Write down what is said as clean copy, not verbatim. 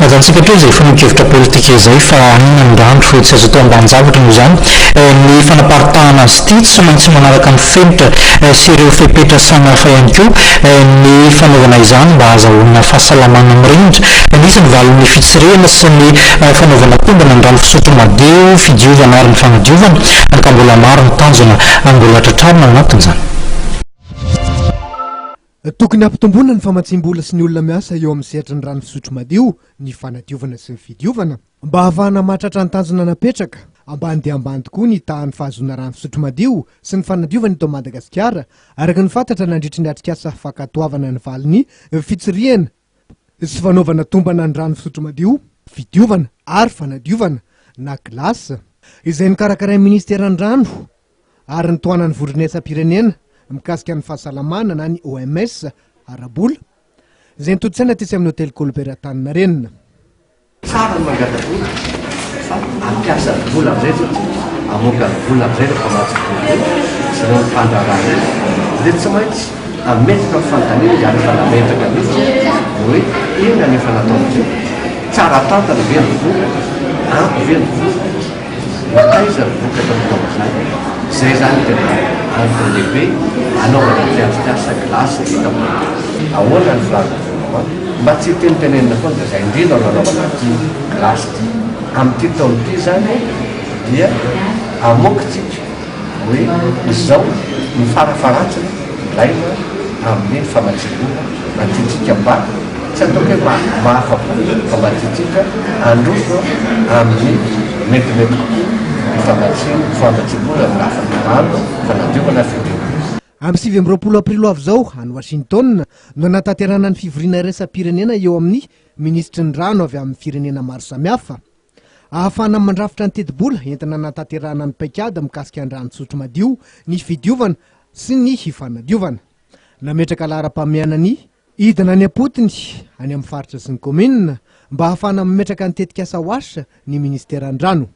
Ajanontsika hatreo izay fanehoan-kevitra politika izay fa hanina ny rano, tsy azo atao ambanin-javatra noho izany ny fanaparitahana azy ity, tsy maintsy manaraka ny fenitra sy ireo fepetra samihafa ihany koa ny fanaovana izany mba hahazahoana fahasalamana mirindra. Nisy ny valin'ny fitsirihana sy ny fanaovana tombana ny rano fisotro madio, fidiovana ary ny fanadiovana, ka mbola maro ny tanjona mbola tratrarina ao anatin'izany. Tokony hampitomboina ny famatsiam-bola sy ny olona miasa eo amin'ny sehatry ny rano fisotro madio, ny fanadiovana sy ny fidiovana. Mba hahafahana mahatratra ny tanjona napetraka, ambany dia ambany tokoa ny tahan'ny fahazoana rano fisotro madio sy ny fanadiovana eto Madagasikara, araka ny fantatra nandritry ny atrikasa fankatoavana ny valin'ny fitsirihana sy fanaovana tombana ny rano fisotro madio, fidiovana ary fanadiovana na glace, izay nokarakarain'ny minisiteran'ny rano ary ny tohanan'ny vondron'iraisam-pirenena mikasika ny fahasalamana na ny OMS ara-bola, izay notontosaina tetsy amin'ny Hotely Colbert Antaninarenina. Tsara ny mangata-bola fa hampiasa ny vola amin'izay zao tsika, hamoaka ny vola amin'izay ireo mpamatsy vola ireo sy ireo mpandraharaha ireo dia tsy maintsy hametraka ny fanontaniana izy ary efa nametraka mihitsy ny hoe inona no efa nataon'izy io, tsara tantana ve ny vola, ampy ve ny vola, Nankaiza ny vokatra nataon'izany? Izay izany no tena antony lehibe hanaovana ity atrikasa glace eto aminay. Ahoana ny filazan'ny gouvernement? Mba tsy hitenitenenina foana dia izay indrindra no hanaovana an'ity glace ity. Amin'ity taona ity izany dia amoakintsika hoe izao ny farafaharatsiny ilaina amin'ny famatsiam-bola antiantsika mba Tsy ataoko hoe mahafa-po fa mba tiantsika handroso amin'ny metimety kokoa ny famatsiam-bola amin'ny lafiny rano, fanadiovana, fidiovana. Amin'ny 29 aprily ho avy izao, any Washington, no hanatanterahana ny fivoriana iraisam-pirenena eo amin'ny minisitry ny rano avy amin'ny firenena maro samihafa. Ahafahana mandrafitra ny tetibola entina hanatanterahana ny paikady mikasika ny rano fisotro madio, ny fidiovana sy ny fanadiovana. Nametraka laharam-pahamehana ny. Hidina any am-potony, any amin'ny faritra sy ny kaominina, mba hahafahana mametraka ny tetikasa Wash ny minisiteran'ny rano.